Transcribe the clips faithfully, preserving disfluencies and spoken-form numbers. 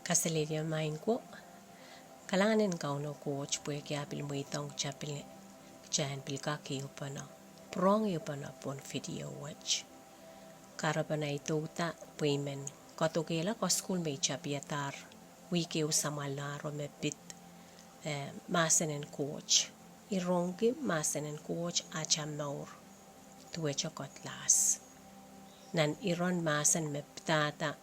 Kaselehlie maing ko, kalahngan en Kauno Koht pwehki ah pil mweidohng kitail pil, kitail en pil kak ehupene, pwurehng ehupene pohn video wet. Kahrepen ei douda pwe I men kadokehla kasukuhl me I tapihadahr wihk ehu samwalahro me pid, eh, mahsen en Koht. I rongki mahsen en Koht atail mour duwehte kedlahs. Nan iren mahsen me pidada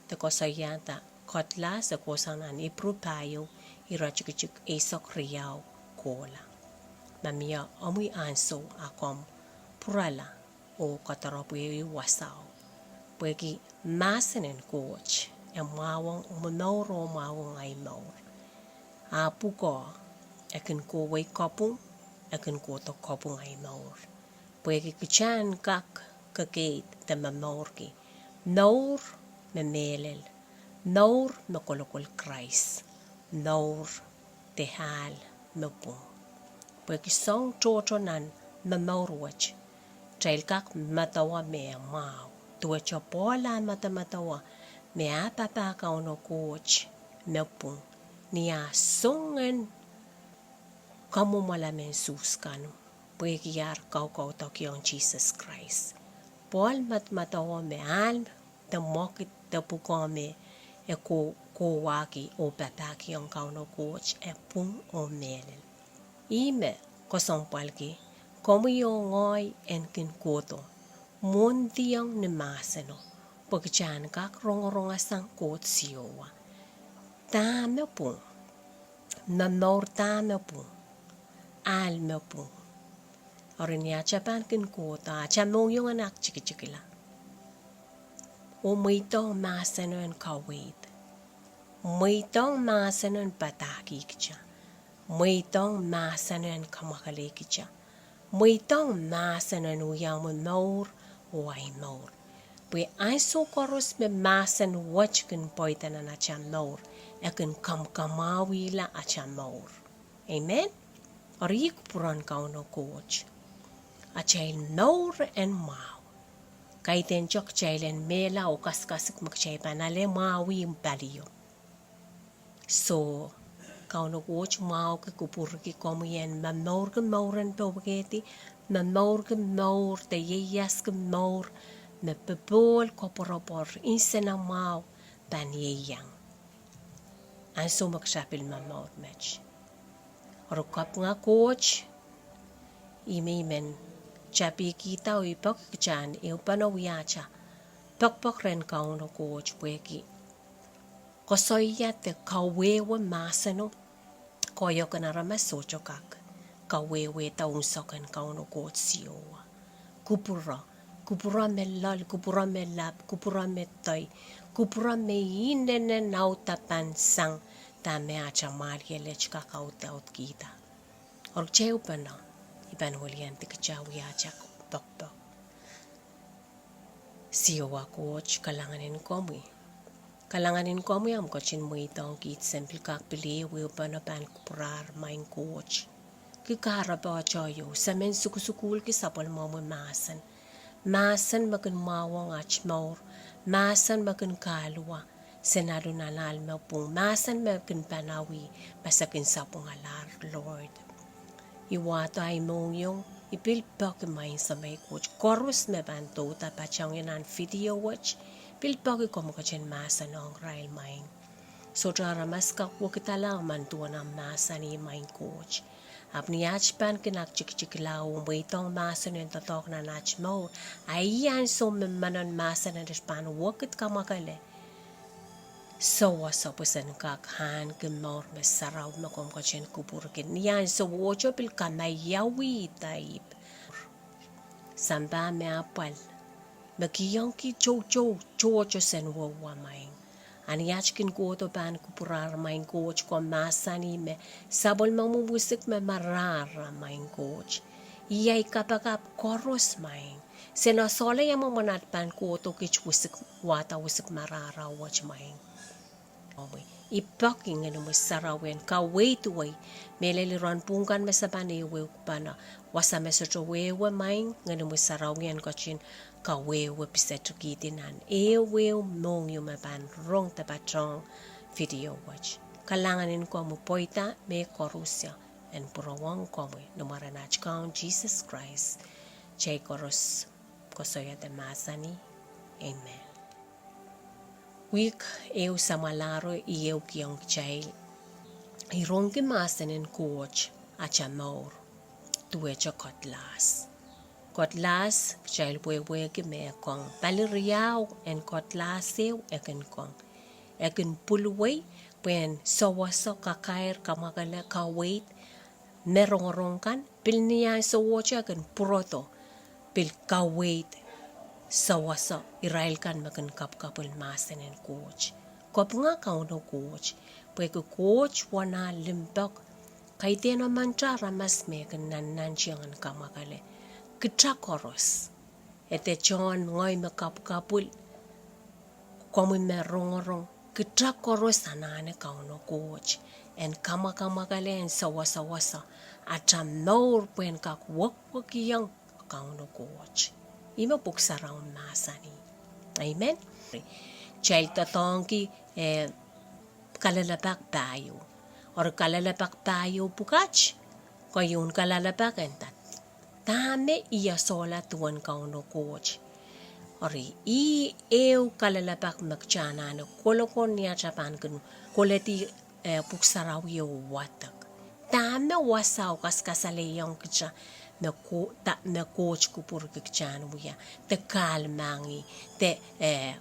de koasoiada kedlahs, e kohsang nan Ipru pahieu, iretikitik eisek riau kohla. Ma mie omwi ansou ah komw pwurala oh koadoropwei wasao, pwehki mahsen en Koht e mwahuwong momour oh mwahuwong ahi mour. Ah pwukoa, e kin kohwei kapwung, e kin kohdo kapwung ahi mour. Pwehki kitail en kak kekeid de momourki mour me mehlel, mour me kolokol Krais, mour de ahl me pwung. Pwehki soahng tohto nan momour wet, kitail kak medewe me e mwahu. Duwehte Pohl ah medemedewe me ah papah Kauno Koht me pwung ni ah song en kamwomwala mehn Suhs kan, pwehki ar kaukaudokiong Sises Krais. Pohl medemedewe me ahl de mwekid de pwukoa me e ko-, kohwahki oh papahkiong Kauno Koht e pwung oh mehlel. Ih me kesempwalki komwi oh ngehi en kin kohdo mwohndiong ni mahseno, pwe kitail en kak rongorong sang Koht Siohwa. Dahme pwung? Momour dahme pwung? Ahl me pwung. Eri ni atail pahn kin kohdo, atail mohngiong en aktikitikla oh mweidohng mahseno en kaweid, mweidohng mahseno en padahkihkitail, mweidohng mahseno en kamwakelehkitail, mweidohng mahseno en wiawi momour oh ahi mour. Pwe ansou koaros me mahsen wet kin pweida nan atail mour, e kin kamwakamwahwihla atail mour. Amen. Eri ih kupwuren Kauno Koht. Atail mour en mwahu. Kaidehn kitail en mehla oh kasikasik me kitail pahn ale mwahuwih palio. Soh, Kauno Koht mwahuki kupwurki komwi en momourki mour en powehdi, momourki mour de ieiaski mour me popohl, koapworopwor, nsenamwahu pahn ieiang ansou me kitail pil momour met. Eri kapinga Koht, ih me I men tapihkihda oh I peki kitail en ehupene wiahda pekpek rehn Kauno Koht pwehki koasoia de kawehwe mahseno. Koahiek en aramas sohte kak kawehwehda unsek en Kauno Koht Siohwa. Kupwuro, kupwuro me loal, kupwuro me lap, kupwuro me doi, kupwuro me inenen audapan sang dahme atail mwahliel et kak audaudkihda. Eri kitail ehupene, I pahn weliandi kitail wiahda pekpek. Siohwa Koht, kalahngan en komwi. Kalahngan en komwi ahmw ketin mweidohng kiht sen pil kak pil ehu ehupene pahn kupwurar, maing Koht. Ki kahrepe atail iou, se men sukusukuhlki sapwellimomwi mahsen. Mahsen me kin mwahuwong at mour, mahsen me kin kahluwa, se nalun ahl me pwung, mahsen me kin panawih, ma se kin sapwungalahr, Lord. I wahdo ahi mohngiong, I pil peki maing Semei Koht, koaros me pahn douda patohwan nan video wet, pil peki komw ketin mahsenohng irail maing. Sohte aramas kak wekidala emen duwen omw mahsanih maing Koht. Ahpw ni at pahn kin aktikitikla oh mweidohng mahsen en doadoahk nan at mour, a ih ansou me menen mahsen en et pahn wekid kamwakele. Sewese pwe sen kak ahneki mour me sarawi me komw ketin kupwurki. Ni ansou ohte pil kamaiauihda ipw sampah me apwal, me kihong kiht toutou tohto sen wehwe maing. A ni at kin kohdo pahn kupwurar maing Koht, komw mahsanih me sapwellimomwi wisik me marahra maing Koht. Iei kapakap koaros maing. Se noasoale ia mwomwen at pahn kohdo kiht wisik, wahda wisik marahra wet maing. I peki Ngenomwi Sarawi en kaweid wei, mehlel iren pwung kan me se pahn ehuehukpene, wasa me sohte wehwe maing, Ngenomwi Sarawi en ketin kawehwe pisetikihdi nan ehuehu mohngiong me pahn rong de patohng video wet. Kalahngan en komwi pweida mehkoaros en pwurowohng komwi ni mwaren at Kaun Sises Krais. Kitail koaros koasoia de mahsanih, Amen. Wihk ehu samwalahro I ehukihong kitail, I rongki mahsen en Koht atail mour duwehte kedlahs. Kedlahs, kitail pwehpwehki me e kong pali riau en kedlahs ehu e kin kong. E kin pwulwei pwehn sewese, kakair, kamwakele, kaweid me rongorong kan, pil ni ansowohte e kin pwurodo pil kaweid, sewese irail kan me kin kapwukapwil mahsen en Koht. Kapinga Kauno Koht, pwehki Koht wia nah limpoak, kaidehn emente aramas me kin nannantiong en kamwakele. Kitail koaros, e de tohn ngehi me kapwukapwil, komwi me rongorong, kitail koaros anahne Kauno Koht en kamwakamwakele, en sewesewese atail mour pwehn kak wekwekiong Kauno Koht. Ih me Pwuhk Sarawi mahsanih. Amen. Kitail doadoahngki, eh, kalelapak pahieu. Eri kalelapak pahieu pwukat, keieun kalelapak en nda, dahme I esehla duwen Kauno Koht. Eri ih ehu kalelapak me kitail anahne kolokol ni atail pahn kin koledi, eh, Pwuhk Sarawi oh wadek. Dahme wasao kaskasalehiong kitail me Ko-, da-, me Koht kupwurki kitail en wia, de kahlemengih, de, eh,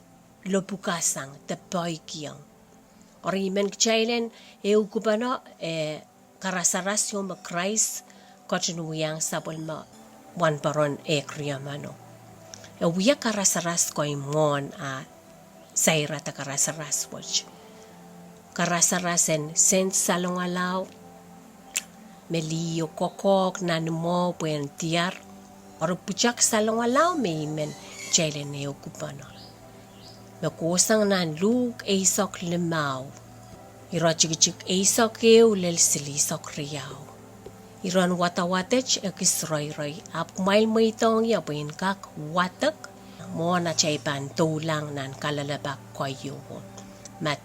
lopwukasang, de peikiong. Eri I men kitail en ehukipene, eh, karasaras ieu me Krais ketin wiahiong sapwellime wahnpoaron ehk riemeno. E wia karasaras kei mwohn ah sairada karasaras wet. Karasaras en sent salongalau, me liho kokohk nan imwo pwehn diar. Eri pwutak salongalau me I men kitail en ehukipene, me kohsang nan Luk eisek limau, ire tikitik eisek ehu lel silihsek riau. Iren wadawadet ekis reirei, ahpw kumwail mweidohng ie pwe en kak wadek mwohn atail pahn doulahng nan kalelapak keieu. Ma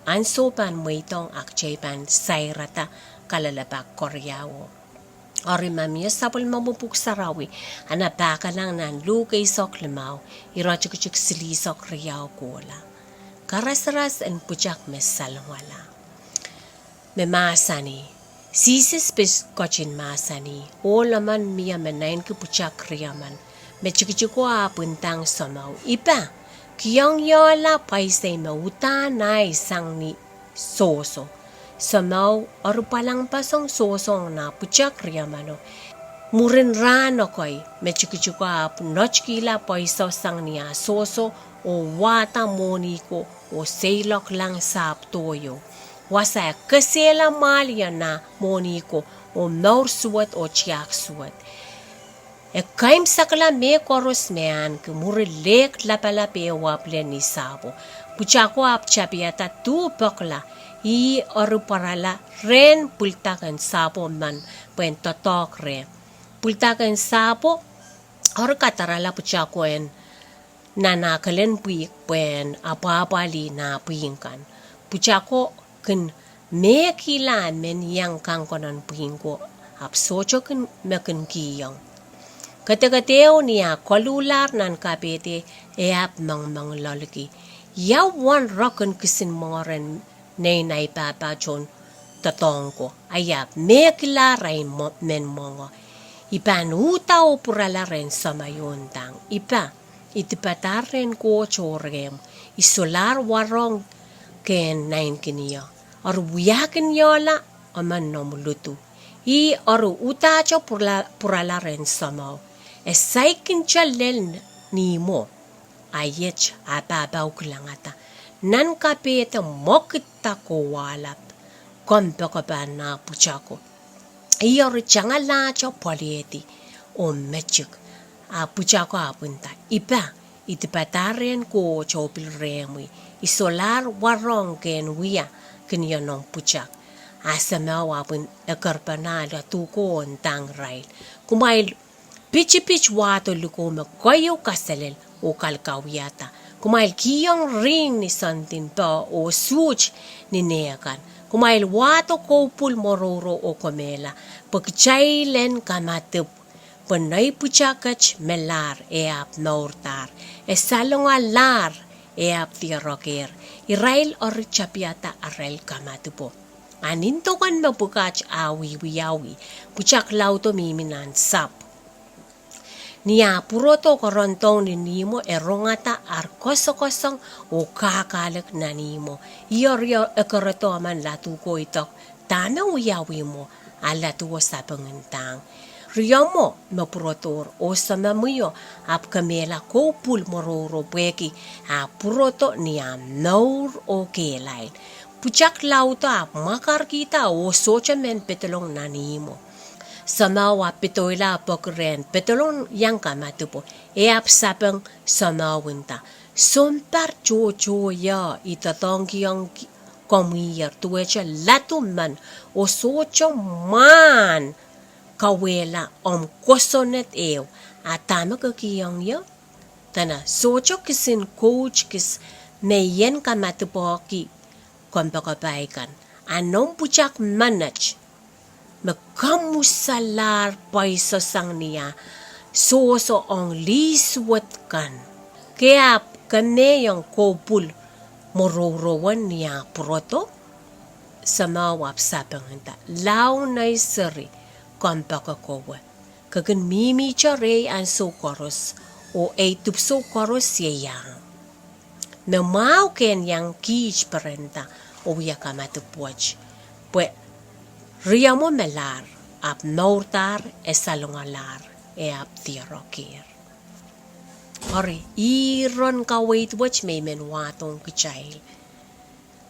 ansou pahn mweidohng, a kitail pahn sairada kalelapak keriau. Eri ma mie sapwellimomwi Pwuhk Sarawi, a na pahkalahng nan Luk eisek limau, ire tikitik silihsek riau kohla. Karasaras en pwutak me salongala, me mahsanih, Sises pil ketin mahsanih, Ohl emen mie me naineki pwutak riemen, me tikitiko ahpw ndahng soumwahu, Ipa, kihong ie la pwaisei me uhdahn ahi sang ni sohso. Soumwahu eri pwalangpeseng sohso ong nah pwutak riemeno. Mwurin rahn ekei, me tikitiko ahpw notkihla pwaiso sang ni ah sohso, oh wahda mwohni ko, oh seiloaklahng sahpw doh ieu. Wasa e kesehla mwahl ie nah mwohni ko, oh mour suwed oh tiahk suwed. E keimwseklahng mehkoaros me ahneki, mwuri lehk lapalap ehu ahpw lel ni sahpwo. Pwutako ahpw tapihada duhpekla, ih eri pwarala rehn pwildak en sahpwo men pwehn doadoahk reh. Pwildak en sahpwo eri kadarala pwutako en nan ah kelen pwihk pwehn apwahpwalih nah pwihk kan. Pwutako kin mehkihla ah men iang kang konehng pwihk ko, ahpw sohte kin me kin kihong. Kedekedeo ni ah koluhlahr nan kapehde, e ahpw mengmengloalki, Ia uwen re kin kisin mwenge rehn nein ahi pahpa tohn doadoahk ko? A I ahpw mehkihlahr ahi mwo-, men mwenge. I pahn uhda oh pwurala rehn soumwahu oh ndahng, Ipa, I dipadahr rehn Koht oh rehmw, I solahr warohng kehn naineki ie. Eri wiahkin ie la emen noumw ludu. Ih eri uhdahte pwurala, pwurala rehn soumwahu. E saikinte lel ni imwo. A iet ah pahpao kilangada, nan kapehde mwekidda kowahlap, kompoakepahn nah pwutako. Ih eri tangalahte pwoalehdi oh metik. Ah pwutako ahpw nda, Ipa, I dipadahr rehn Koht oh pil rehmwi, I solahr warohng kehn wia kin ie noumw pwutak. Ah soumwahu ahpw ekerpene ah ladu ko oh ndahng irail, Kumwail pitipit wahdo likou me keieu kaselel oh kalkawiada. Kumwail kihong rihng ni sounding poh oh suht ni neh kan. Kumwail wahdo koupwul mworouro oh kemehla, pwe kitail en kamadipw, pwe nei pwutak et melahr e ahpw mourdahr, e salongalahr e ahpw diarekehr. Irail eri tapihada arail kamadipwo. A nin duwen me pwukat ah wiewiawi, pwutak laudo mihmi nan sahpw. Ni ah pwurodo kerenieng ni ihmwo, e rongada ar koasokoasong oh kahkahlik nan ihmwo. Ih eri ekerodo emen laduko, idek dahme wiawi mwo, a laduko sapeng ndahng. Riomwo me pwurodohr oh sememwio ahpw kemehla koupwul mworouro pwehki ah pwurodo ni ah mour oh kehlail. Pwutak laudo ahpw mwakarkihda oh sohte mehn pedolong nan ihmwo. Semeo ahpw pedoila peki rehn pedolong iang kamadipwo, e ahpw sapeng, semeo nda: Sounpar tohto ie I doadoahngkihong komwier, duwehte ladu men, oh sohte mwahn kauwehla omw kosonned ehu. A dahme ke kihong ie? Dene sohte kisin kout kis me I en kamadipwohki kompoakepahi kan. A noumw pwutak menet me kamwusalahr pwaiso sang ni ah sohso ong lih suwed kan. Ke ahpw kemehiong koupwul mworourowe ni ah pwurodo. Semeo ahpw sapeng nda: Lao nei seri kompoake kowe. Ke kin mihmihte rehi ansou koaros, oh ei dipwisou koaros ieiang. Me mwahu ken iang kiht perenda oh wia kamadipw wet, pwe riomwo melahr, ahpw mourdahr, e salongalahr, e ahpw diarekehr. Eri, iren kaweid wet me I men wahdohng kitail,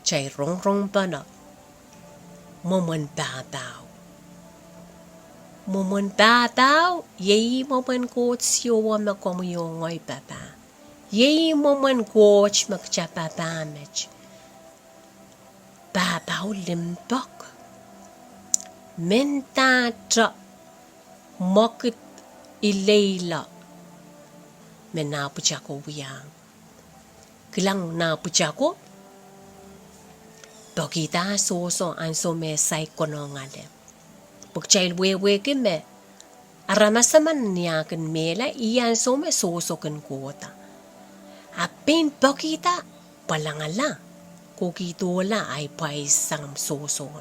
kitail rongorong pahn mwomwen pahpao. Mwomwen pahpao, iei mwomwen Koht Siohwa me komwi oh ngehi papah. Iei mwomwen Koht me kita papah met. Pahpao limpoak. Mendahte mwekid ileile me nah pwutako wiahiong. Kilang, nah pwutako pekihda sohso ansou me saik konehng ale. Pwe kitail wehwehki me aramas emen ni ah kin mehla, ih ansou me sohso kin kohda. A pein pekihda pwalangala, kohkihdohla ahi pwais sang sohso.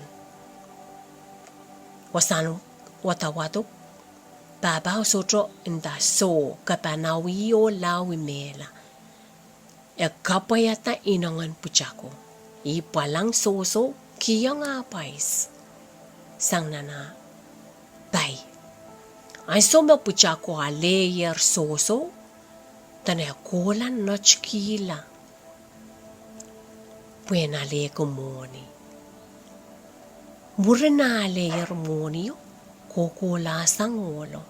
Wasahn wadawado, pahpao sohte nda soh, ke pahn awih oh lao I mehla. E kapwaiada inengen pwutako. Ih pwalang sohso, kihong ah pwais sang nan ah pai. Ansou me pwutako aleier sohso, dene kohla netikihla pwehn alehki mwohni. Mwurin aleier mwohnio, kohkohla sang ohlo.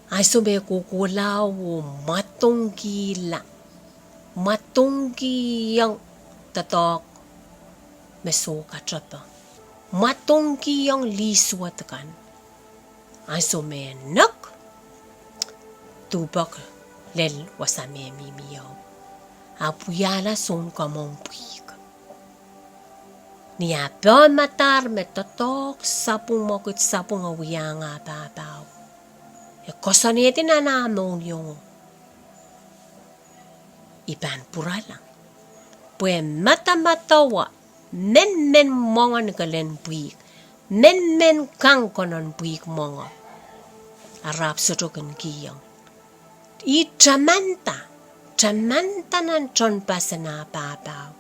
Ansou me kohkohla oh mwadongkihla, mwadongkihong doadoahk me soh katepe, mwadongkihong lih suwed kan. Ansou me nek, duhpek lel wasa me mihmi ieu, ahpw wiahla sounkamwong pwihk. Ni ah pehmadahr me doadoahk sapwung, mwekid sapwung, e wiahiong ah pahpao, e koasoanehdi nan ah mohngiong, I pahn pwurala. Pwe madamadau, menmen mwenge ni kelen pwihk, menmen kang konon pwihk mwenge. Ahpw sohte kin kihong. Ih tamanda, tamanda nan tehnpas en ah pahpao.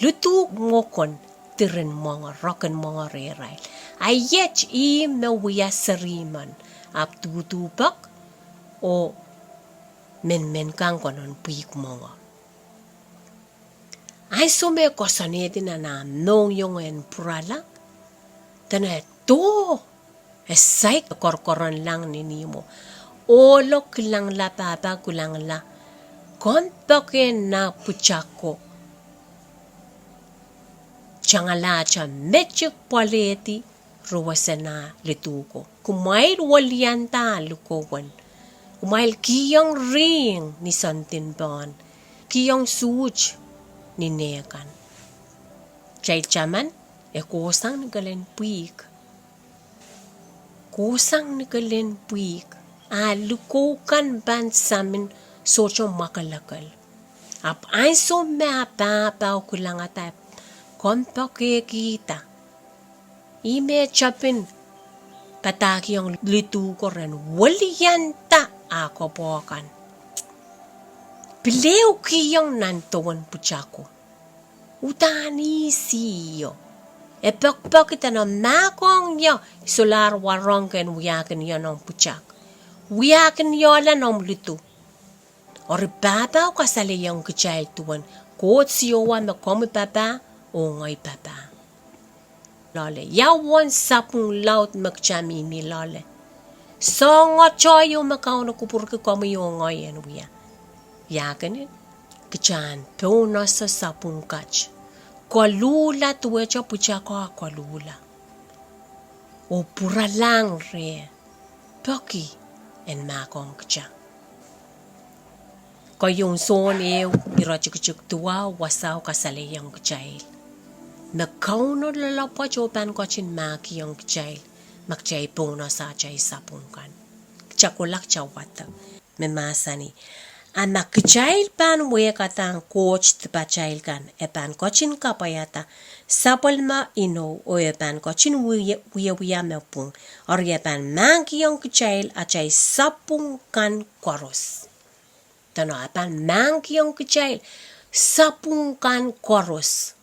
Lidu mwokon diren mwenge, rokin mwenge rehrail. A iet ih me wia serimen, ahpw duhduhpek oh menmen kang konon pwihk mwenge. Ansou me koasoanehdi nan ah mohngiong en pwurala, dene doh, e saik, korkoronlahng ni ihmwo. Ohlo kilangla, pahpa kilangla, kompoake nah pwutako tangalahte metik pwoalehdi ruwesen ah liduko. Kumwail welianda ah likowen. Kumwail kihong rihng ni sounding pohn. kihong suht ni neh kan. Kitail taman, e kohsang ni kelen pwihk. Kohsang ni kelen pwihk. A likou kan pahn samin sohte mwakelekel. Ahpw ansou me ah pahpao kilangada, komw pekehkihda. Ih me tepin padahkihong lidu ko ren welianda ah koapwoakan. Pil ehu kihong nan dewen pwutako. Uhdahn ih sio. E pekipeki dene mahkohng ie, solahr warohng ken wiahkin ie noumw pwutak. Wiahkin ie noumw lidu. Eri pahpao kasalehiong kitail duwen Koht Siohwa me komwi papah oh ngehi papah. Loale, ia uwen sapwung laud me kita mihmi loale? Soahng tohto ieu me Kauno kupwurki komwi oh ngehi en wia. Ia kenen, kita en pounoso sapwung kat. Koluhla duwehte pwutako koluhla. Oh pwuralahng reh, peki en mahkohng kita. Keieun Sohn ehu, iretikitik duwau, wasao kasalehiong kitail me Kauno loalopwoat oh pahn ketin mahkihong kitail ma kitail pounoso atail sapwung kan. Kita kohla, kita wadek. Me mahsanih, a ma kitail pahn wehkadahng Koht dipatail kan, e pahn ketin kapwaiada sapwellime inou oh e pahn ketin wie-, wiewia me pwung. Eri e pahn mahkihong kitail atail sapwung kan koaros. Dene e pahn mahkihong kitail sapwung kan koaros.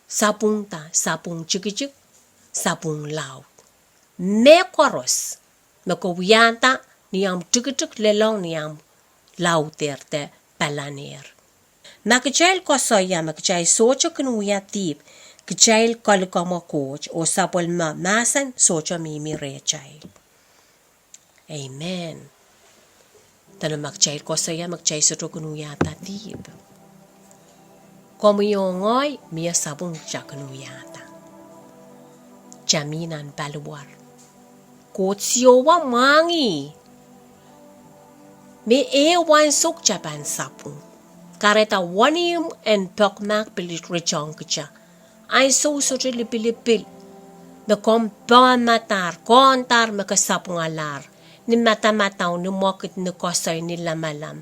Sapwung da? Sapwung tikitik, sapwung laud. Mehkoaros me ke wiahda ni omw tikitik lelohng, ni omw laudehr de palanehr. Ma kitail koasoia me kitail sohte kin wia dihp, kitail kalikamwe Koht oh sapwellime mahsen sohte mihmi rehtail. Amen. Dene ma kitail koasoia me kitail sohte kin wiahda dihp, komwi oh ngehi, mie sapwung kita kin wiahda. Kita mih nan paliwar. Koht Siohwa mwahngih me ehu ansou kita pahn sapwung. Kahrehda wenihmw en pekimahk pil ritohng kita. Ansou sohte lipilipil me komw pehmadahr, kohndahr me ke sapwungalahr, ni madamadau, ni mwekid, ni koasoi, ni lamalam.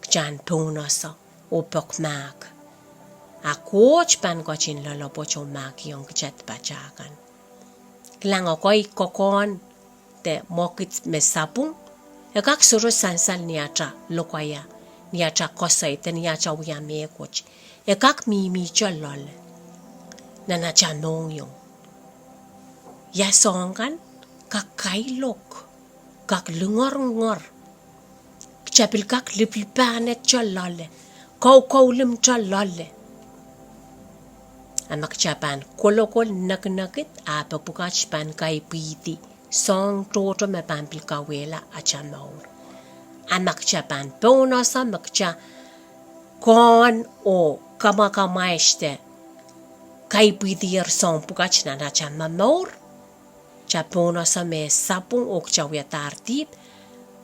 Kita en pounoso oh pekimahk, a Koht pahn ketin loalopwoat oh mahkihong kita dipatail kan. Kilang, ekei kokohn de mwekid me sapwung, e kak sohte sansal ni ata lokaia, ni ata koasoi de ni ata wia mehkot. E kak mihmihte loale nan ata mohngiong. Ia soahng kan? Kak kailok, kak lingeringehr. Kita pil kak lipilipahnehte loale, kaukaulimte loale. A ma kita pahn kolokol nekinekid, a pepwukat pahn kaipwihdi soahng tohto me pahn pil kauwehla ata mour. A ma kita pahn pounoso me kita kohn oh kamwakamwaihte kaipwihdier soahng pwukat nan ata momour, kita pounoso me sapwung oh kita wiadahr dihp,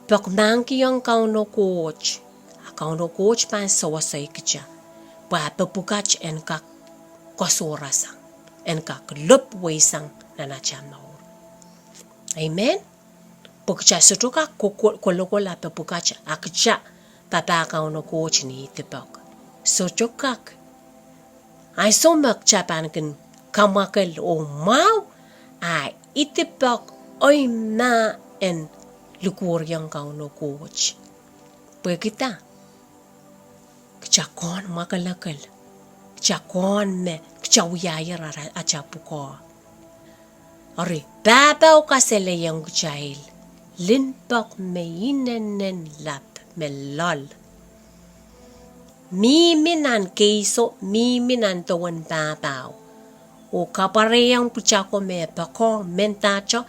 peki mahkihong Kauno Koht, a Kauno Koht pahn sewesei kita, pwe a pepwukat en kak koasoarasang, en kak lopweisang nan ata mour. Amen. Pwe kita sohte kak ko-, ko-, kolokol a pepwukat, a kita papah Kauno Koht ni idipok. Sohte kak. Ansou me kita pahn kin kamwakel oh mwahu, a idipok, eimah en likwerihong Kauno Koht. Pwehki dah? Kita kohn mwakelekel. Kita kohn me kita wiahier ata pwukoa. Eri pahpao kasalehiong kitail limpoak me inenen lap me loal. Mihmi nan keiso, mihmi nan dewen pahpao. Oh kapwarehiong pwutako me poakohng mendahte,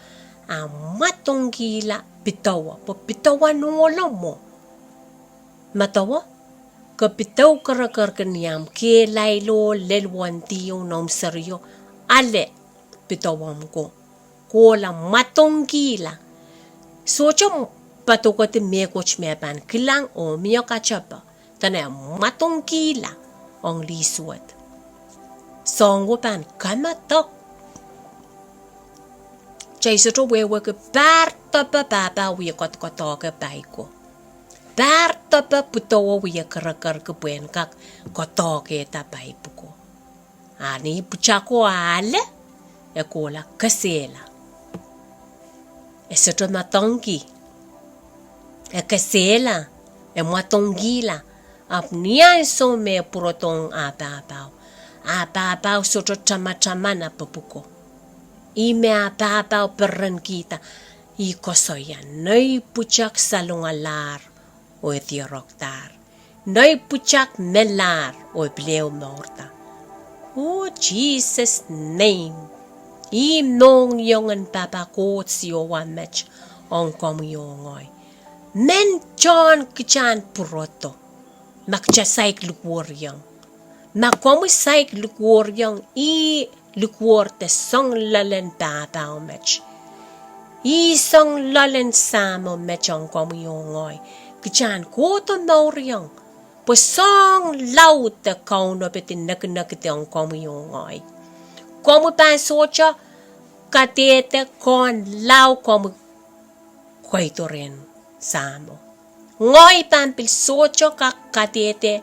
a mwadongkihla pidowe, pwe pidowe nohlo mwo. Medewe, ke pidou kerekerki ni ahmw kehlail oh lel wendih oh noumw serio, ale pidowehmw ko, kohla mwadongkihla. Sohte padokedi mehkot me pahn kilang oh mie katepe. Dene mwadongkihla ong lih suwed. Soahng wet pahn kamedek. Kitail sohte wehwehki pahr depe pahpa wie koadoadoahke pai ko. Pahr depe pwudowo wie kerekerki pwehn kak koadoahkehda pai pwuko. A ni pwutako ale, e kohla kesehla. E sohte mwadongki. E kesehla, e mwadongkihla, ahpw ni ansou me pwurodohng ah pahpao, ah pahpao sohte tamataman ah pwuko. Ih me ah pahpao perenkihda, ih koasoia, nei pwutak salongalahr oh e diarokdahr. Nei pwutak melahr oh e pil ehu mourda. Oh, Jesus' name. Ih mohngiong en Pahpa Koht Siohwa met ong komwi oh ngehi. Mendahte kitail en pwurodo ma kitail saik likwerihong. Ma komwi saik likwerihong, ih likwerihte soangen loalen pahpao met. Ih soangen loalen Sahmo met ong komwi oh ngehi. Kitail en kohdo mourihong, pwe soahng laud e kaunopedi nekinekidi ong komwi oh ngehi. Komwi pahn sohte kadehde kehn lao komwi koido rehn Sahmo. Ngehi pahn pil sohte kak kadehde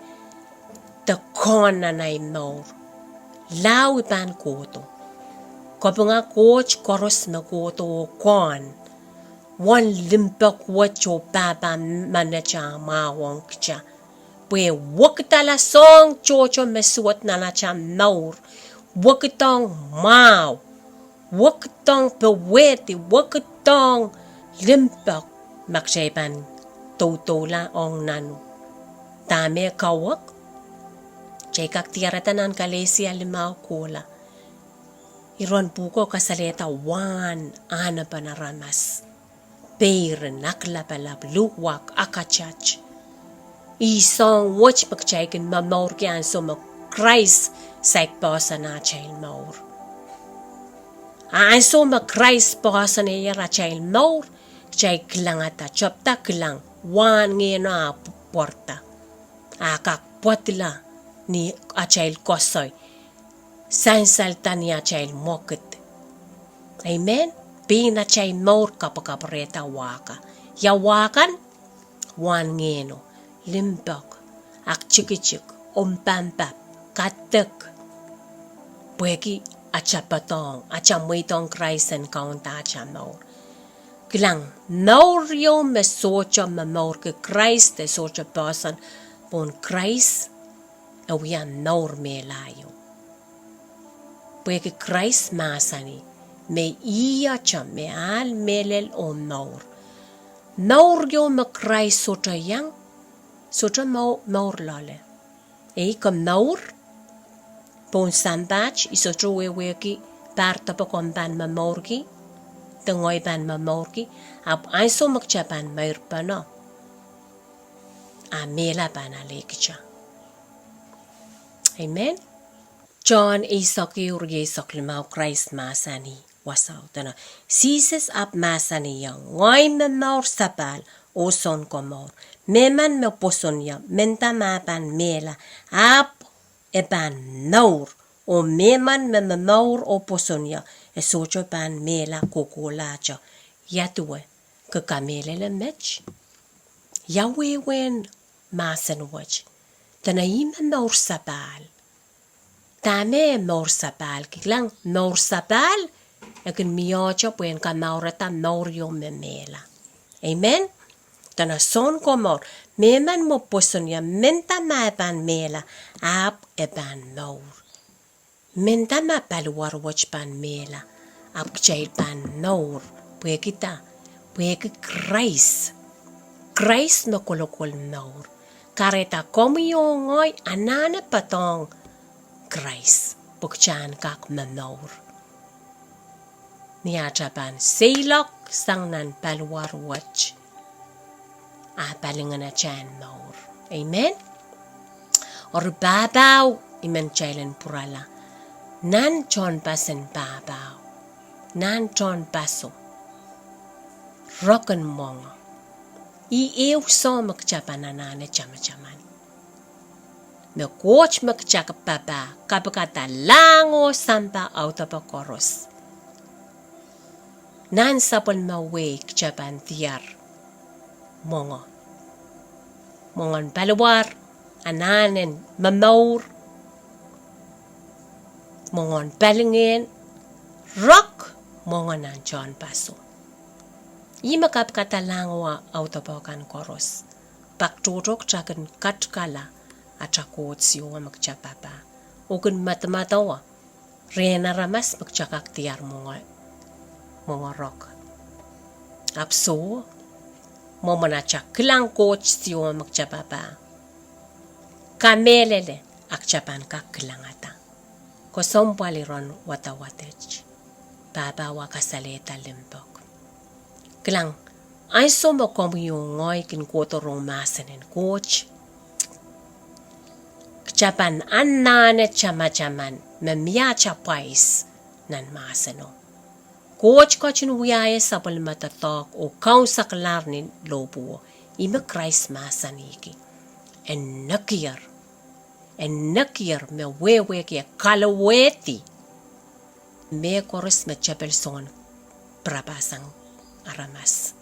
de kehn nan ahi mour. Lao I pahn kohdo. Kapinga Koht koaros me kohdo oh kehn. Wen limpoak wet oh pahpa menet ah mwahu ong kitail. Pwe wekidala soahng tohto me suwed nan atail mour. Wekidohng mwahu. Wekidohng powehdi, wekidohng limpoak, ma kitail pahn doudoula ong nanu. Dahme kawek? Kitail kak diarada nan Kalesia limau kohla. Iren pwuhko kasalehda wahn ahnepen aramas. Peirin, aklapalap, luhwak, akatat. Ih soahng wet me kitail kin momourki ansou me Krais saik poahsoan atail mour. A ansou me Krais poahsoanehier atail mour, kitail kilangada, tepda kilang, wahn ngehno ah pwarada. A kak pwadla ni atail koasoi, sansalda ni atail mwekid. Amen. Pein atail mour kapwakapwurehda wahka. Ia wahkan? Wahn ngehno, limpoak, aktikitik, ompampap, kadek. Pwehki atail poadohng, atail mweidohng Krais en kaunda atail mour. Kilang, mour ieu me sohte momourki Krais de sohte poahsoan pohn Krais, e wia mour mehla ieu. Pwehki Krais mahsanih me ih atail me ahl, mehlel oh mour. Mour ieu me Krais sohte iang, sohte mour loale. Ei, ke mour? Pohn sampah I sohte wehwehki pahr depe komw pahn momourki, de ngehi pahn momourki, ahpw ansou me kitail pahn meirpene, a mehla pahn ale kitail. Amen. John eisek ehu, rieisek limau, Krais mahsanih wasao dene, Sises ahpw mahsanihong, Ngehi me mour sapahl oh sounkomour. Mehmen me pwoson ie, mendahte ma e pahn mehla, ahpw e pahn mour. Oh mehmen me momour oh pwoson ie, e sohte pahn mehla kohkohlahte. Ia duwe, ke kamehlele met? Ia wehwehn mahsen wet? Dene ih me mour sapahl. Dahme mour sapahl? Kilang, mour sapahl e kin mihte pwehn kamourada mour ieu me mehla. Amen. Dene sounkomour, mehmen me pwoson ie, mendahte ma e pahn mehla, ahpw e pahn mour. Mendahte ma paliwar wet pahn mehla, ahpw kitail pahn mour. Pwehki dah? Pwehki Krais. Krais me kolokol mour. Kahrehda komwi oh ngehi anahne poadohng Krais pwe kitail en kak momour. Ni atail pahn seiloak sang nan paliwar wet, a palingehn atail mour. Amen. Eri pahpao, I men kitail en pwurala nan tehnpasen pahpao, nan tehnpaso, roken mwenge. Ih ehu soahng me kitail pahn anahne tamataman. Me Koht me kitail papah kapikada lahng oh sampah audepe koaros. Nan sapwellime wehi kitail pahn diar mwenge. Mwengen paliwar, anahn en momour, mwengen palingehn, rok, mwengen nan tehnpaso. Ih me kapikada lahng oh audepe kan koaros. Pak tohto kitail kin katikala atail Koht Siohwa me kitail papah, oh kin medemedewe rehn aramas me kitail kak diar mwenge, mwenge rok. Ahpw soh, mwomwen atail kilang Koht Siohwa me kitail papah, kamehlele, a kitail pahn kak kilangada. Kesempwal iren wadawad et, pahpao kasalehda limpoak. Kilang, ansou me komwi oh ngehi kin kohdo rong mahsen en Koht, kitail pahn anahne tamataman me mie atail pwais nan mahseno. Koht ketin wiahier sapwellime doadoahk oh kaunsekalahr ni lohpwuo. Ih me Krais mahsanihki, en nekier, en nekier me wehwehki e kalowehdi mehkoaros me tepil soangen pirapasang aramas.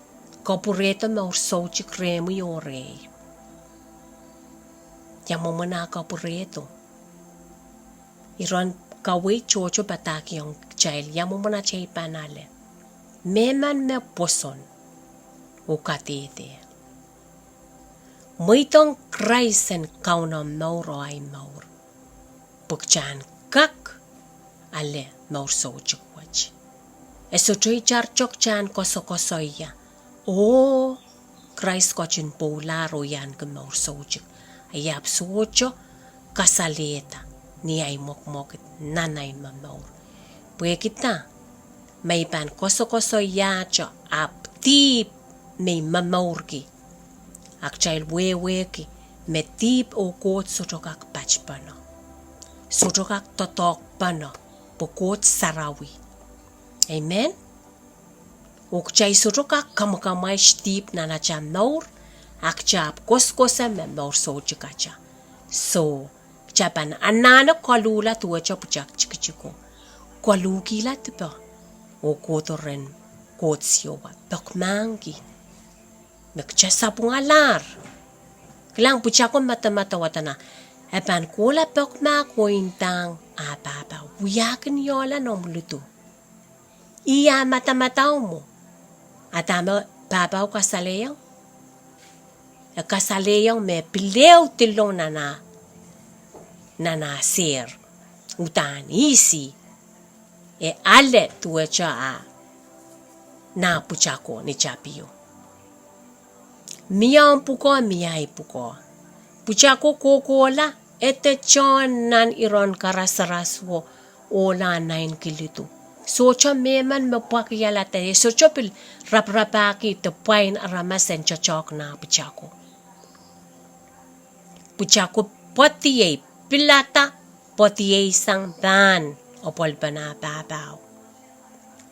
Kapwurehdo mour soutuk rehmwi oh rehi. Ia mwomwen ah kapwurehdo? Iren kaweid tohto padahkihong kitail ia mwomwen atail pahn ale. Mehmen me pwoson oh kadehde, mweidohng Krais en kaun omw mour oh ahi mour, pwe kitail en kak ale mour soutuk wet. E sohte itar tok kitail en koasokoasoia, oh, Krais ketin pwoulahr oh ianki mour soutuk, a I ahpw sohte kasalehda ni ahi mwekmwekid nan ahi momour. Pwehki dah? Ma I pahn koasokoasoiahte ahpw dihp me I momourki, a kitail wehwehki me dihp oh Koht sohte kak patpene, sohte kak doadoahkpene, pwe Koht sarawi. Amen. Oh kitail sohte kak kamwakamwaite dihp nan atail mour, a kitail ahpw koasokoasoia me mour soutuk atail. Soh, kitail pahn anahne koluhla duwehte pwutak tikitiko, koluhkihla dipe, oh kohdo rehn Koht Siohwa, peki mahkki me kitail sapwungalahr. Kilang, pwutako medemedewe dene e pahn kohla peki mahk oh ndahng ah pahpao, wiahkin iola noumw lidu. Ih ah madamadau mwo. A dahme pahpao kasalehiong? E kasalehiong me pil ehu dillong nan ah, nan ah sehr, uhdahn ihs ih, e ale duwehte ah nah pwutako ni tapio. Mie omw pwukoa, mie ahi pwukoa. Pwutako kohkohla, e de tohn nan iren karasaras oh ohla naineki lidu. Sohte mehmen me pwakihala de e sohte pil raparapahki de pwain aramas en toahk nah pwutako. Pwutako pwediei, pilada pwediei sang pahn apwalipen ah pahpao.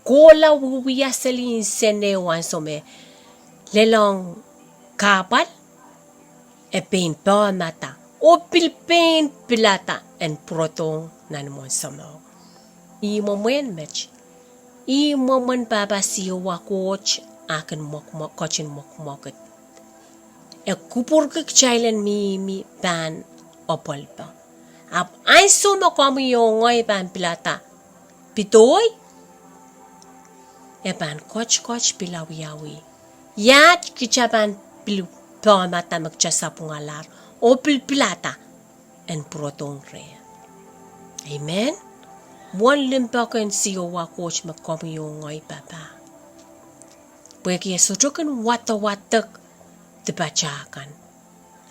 Kohla wiewia seli nsen ehu ansou me lelohng kahpwal, e pein pehmada oh pil pein pilada en pwurodohng nan mwohn soumwahu. Ih mwomwen met. Ih mwomwen Pahpa Siohwa Koht ah kin mwekmwek, ketin mwekmwekid. E kupwurki kitail en mihmi pahn apwalipe. Ahpw ansou me komwi oh ngehi pahn pilada pedoi, e pahn kotkot pil awiawi. Iet kitail pahn pil pehmada me kitail sapwungalahr oh pil pilada en pwurodohng reh. Amen. Mwohn limpoak en Siohwa Koht me komwi oh ngehi papah. Pwehki e sohte kin wadawadek dipatail kan.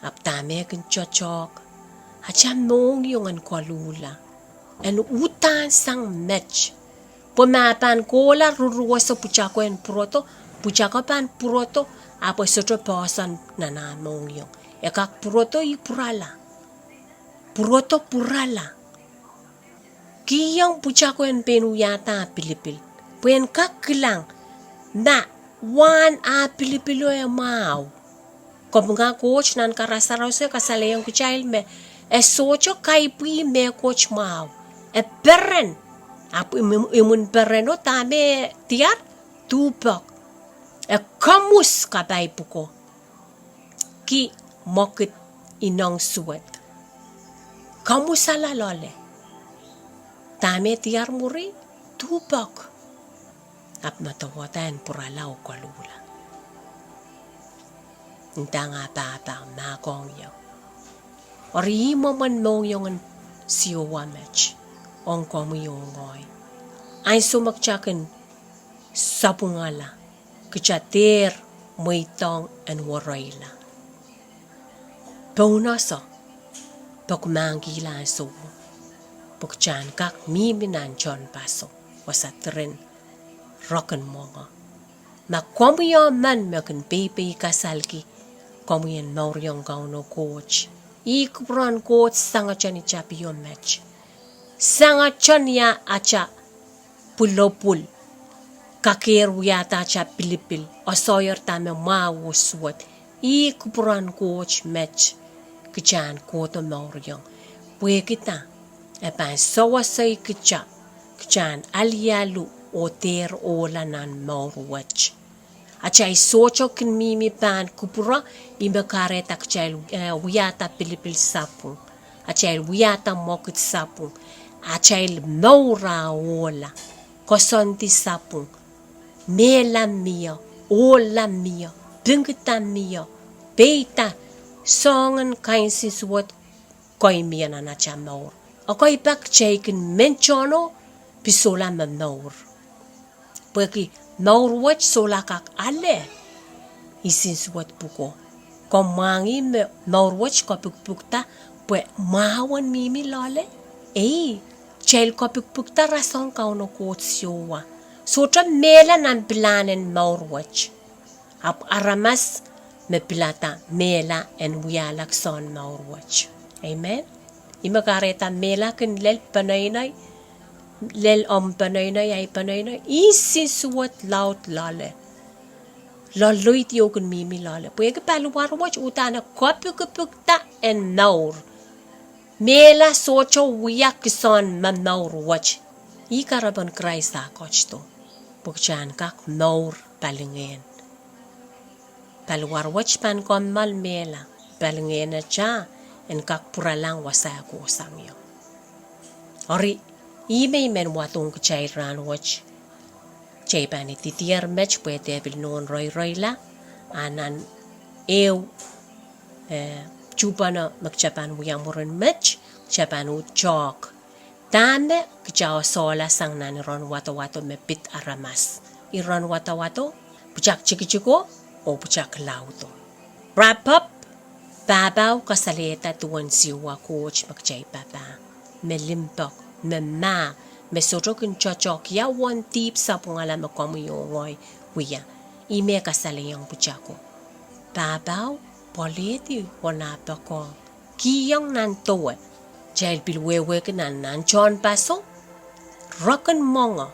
Ahpw dahme kin toahk, atail mohngiong en koluhla, en uhdahn sang met. Pwe ma pahn kohla ruruweso pwutako en pwurodo, pwutako pahn pwurodo, ahpw e sohte poahsoan nan ah mohngiong. E kak pwurodo, ih pwurala. Pwurodo pwurala. Kihong pwutako en pein wiahda ah pilipil, pwe en kak kilang ma wahn ah pilipilo e mwahu. Komw ngehi, Koht nan karasaras e kasalehiong kitail me E sohte kaipwih mehkot mwahu. E peren. Ahpw imw-, imwin pereno dahme diar? Duhpek. E komws kapai pwuko ki mwekid ineng suwed. Komwsala loale. Dahme diar mwuri? Duhpek. Ahpw medewehda en pwurala oh koluhla. Ndahng ah pahpa mahkohng ie. Eri ih mwomwen mohngiong en Siohwa met ong komwi oh ngehi. Ansou me kita kin sapwungala, kita dehr mweidohng en wereila. Pohnese, peki mahkikihla ansouo, pwe kita en kak mihmi nan tehnpaso, wasa diren rokin mwenge. Ma komwi emen me kin peipei kasalki komwi en mouriong Kauno Koht, ih kupwuren Koht sangete ni tapio met. Sangete ni atail pwulopwul, kakehr wiahda atail pilipil, osoierde me mwahu oh suwed. Ih kupwuren Koht met kita en kohdo mouriong. Pwehki dah? E pahn sewesei kita, kita en alialu oh dehr ohla nan mour wet. Atail sohte kin mihmi pahn kupwure, ih me kahrehda kitail, eh, wiahda pilipil sapwung. Atail wiahda mwekid sapwung. Atail mour ah ohla. Koasoandi sapwung. Mehla mie, ohla mie, pingida mie, peida, soangen kainsin suwed kei mie nan atail mour. Ekei pak kitail kin men tohno pil solahr momour. Pwehki mour wet solahr kak ale nsensuwed pwuko. Komw mwahngih me mour wet kopikipikda pwe mwahu en mihmi loale? Ei, kitail kopikipikda rasehng Kauno Koht Siohwa. Sohte mehla nan pilahn en mour wet. Ahpw aramas me pilada mehla en wiahla kison mour wet. Amen. Ih me kahrehda mehla kin lel peneinei, lel omw peneinei, ahi peneinei, nsensuwed laud loale. Loaloid ieu kin mihmi loale. Pwehki paliwar wet uhdahn e kopikipikda en mour. Mehla sohte wia kison momour wet. Ih kahrepen Krais ah ketido. Pwe kita en kak mour palingehn. Paliwar wet pahn kommoal mehla, palingehn ata en kak pwuralahng wasa e kohsang ie. Eri, ih me I men wadohng kitail rahnwet. Kitail pahn ididier met pwe de pil nohn reireila, a nan ehu, eh, tuhpene me kita pahn wia mwurin met, kita pahn uhd talk dahme kita oasohla sang nan iren wadawado me pid aramas. Iren wadawado, pwutak tikitiko, oh pwutak laudo. Wrap up, pahpao kasalehda duwen Siohwa Koht me kitail papah, me limpoak, me mah, me sohte kin totok ia uwen dihp sapwungala me komwi oh ngehi wia. Ih me kasalehiong pwutako. Pahpao, pwoalehdi oh nah poakohng. Kihong nan dewe. Kitail pil wehwehki nan, nan tehnpaso, rokin mwenge.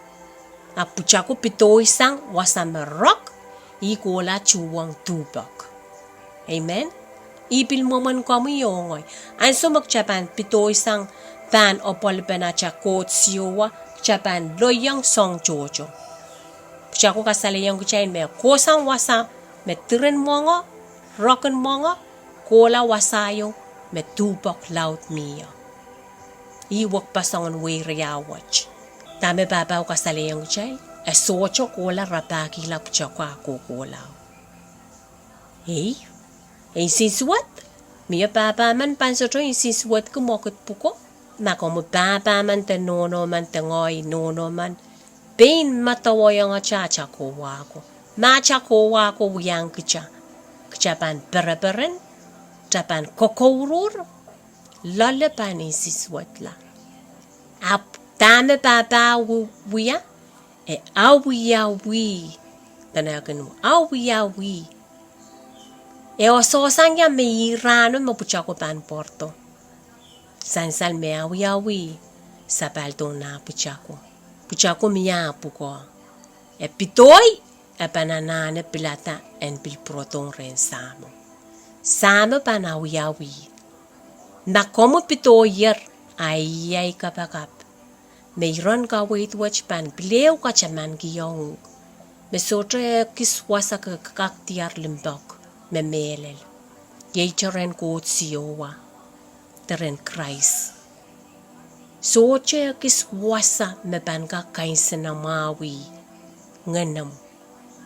Ahpw pwutako pidoisang wasa me rok, ih kohla tuhwong duhpek. Amen. Ih pil mwomwen komwi oh ngehi. Ansou me kita pahn pidoisang pahn apwalipen atail Koht Siohwa, kita pahn loiong soahng tohto. Pwutako kasalehiong kitail me kohsang wasa me diren mwenge, rokin mwenge, kohla wasa ieu me duhpek laud mie. Ih wekpeseng en wehi riau wet. Dahme pahpao kasalehiong kitail, e sohte kohla rapahkihla pwutako ah kohkohla. Ei, e nsensuwed, mie pahpa men pahn sohte nsensuwedki mwekid pwuko. Ma komwi pahpa men de nohno men de ngehi nohno men, pein medewehiong atail kowa ko. Ma atail kowa ko wiahiong kita, kita pahn pereperen, kita pahn kokouruhr, loale pahn nsensuwedla. Ahpw dahme pahpa wi-, wia, e awiawi, pahn kin awiawi. E oasohsang ia me ih rahno me pwutako pahn pwardo. Sansal me awiawi, sapahldo nah pwutako. Pwutako mie pwukoa. E pidoi, e pahn anahne pilada en pil pwurodohng rehn Sahmo. Sahmo pahn awiawi. Ma komwi pedoier, a iei ai kapakap, me iren kaweid wet pahn pil ehu katamankiong uhk, me sohte ekis wasa ke kak diar limpoak me mehlel. Iei ren Koht Siohwa, de ren Krais. Sohte ekis wasa me pahn kak kainsenamwahwih ngenem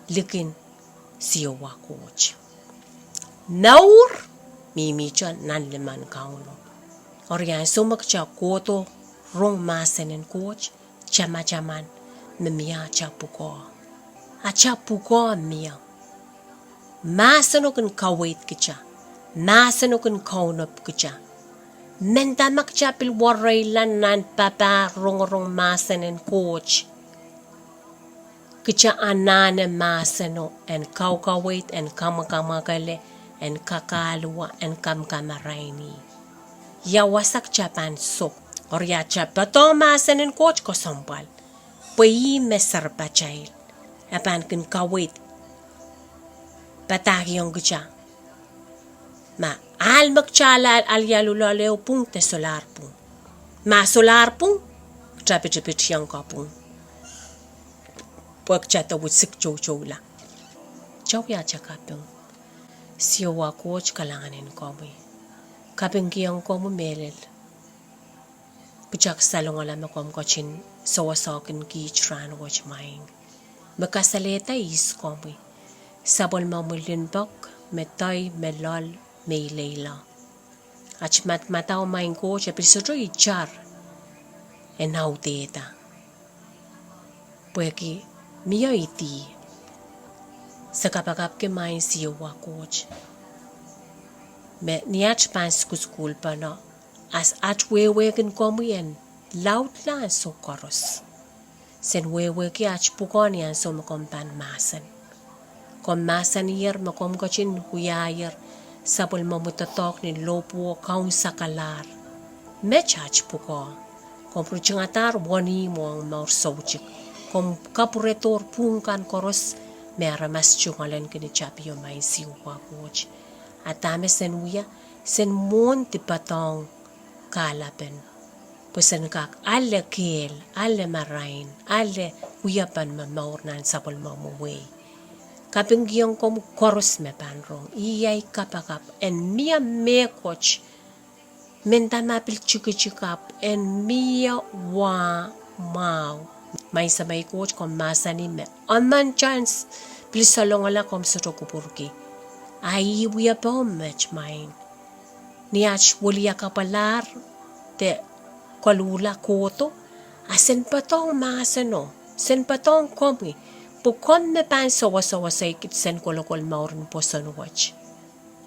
likin Siohwa Koht. Mour mihmihte nan limen Kauno. Eri ansou me kita kohdo rong mahsen en Koht, tamataman me mie ata pwukoa. Ata pwukoa mie. Mahseno kin kaweid kita. Mahseno kin kaunopada. Mendahki ma kita pil wereila nan papah rongorong mahsen en Koht, kita anahne mahseno en kaukaweid, en kamwakamwakele, en kakaluwa, en kamkamaraini. Ia wasa kita pahn soh? Eri ata poadohng mahsen en Koht kesempwal, pwe ih me serpatail. E pahn kin kaweid padahkihong kita ma ahl me kita ale, alialu loale pwung de solahr pwung. Ma solahr pwung, kita pitipitiong kapwung, pwe kita de witsik toutoula. Kita wia ata kaping. Siohwa Koht, kalahngan en komwi. Kapingkihong komwi mehlel pwe kita salongala me komw ketin sewesehkin kiht rahn wet, maing. Me kasalehda ihs komwi. Sapwellimomwi limpoak, me doi, me loal, me ileile. At madamadau, maing Koht, e pil sohte itar en audehda, pwehki mie idi. Se kapakapki, maing Siohwa Koht, me ni at pahn sukusukuhlpene, at wehwehkin komwi en laudla ansou koaros. Sen wehwehki at pwukoa ni ansou me komw pahn mahsen. Komw mahsanier me komw ketin wiahier sapwellimomwi doadoahk ni lohpwuo, kaun sakalahr. Met at pwukoa. Komw ritingadahr wenihmw ong mour soutuk. Komw kapwurehdohr pwuhng kan koaros me aramas tungoalenki ni tapio, maing Siohwa Koht. A dahme sen wia? Sen mwohndi poadohng kahlapen, pwe sen kak ale kehl, ale marain, ale wiepen me mour nan sapwellimomwi wehi. Kapingkihong komwi koaros me pahn rong. Iei ai kapakap. En mie mehkot, mendahki ma pil tikitik, ahpw en mie wa mwahu. Maing Semei Koht, komw mahsanih me emen tan pil salongala komw sohte kupwurki. A ih wiepe met, maing. Ni at wiliakapwalahr de koluhla kohdo, a sen poadohng mahseno, sen poadohng komwi, pwe komw me pahn sewesewese kiht sen kolokol mouren pwoson wet,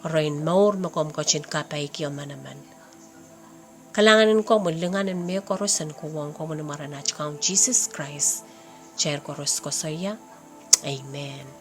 erein mour me komw ketin kapaikihong manaman. Kalahngan en komwi, lingan en mehkoaros en kohwong komwi ni mwaren at Kaun Sises Krais, kitail koaros koasoia, amen.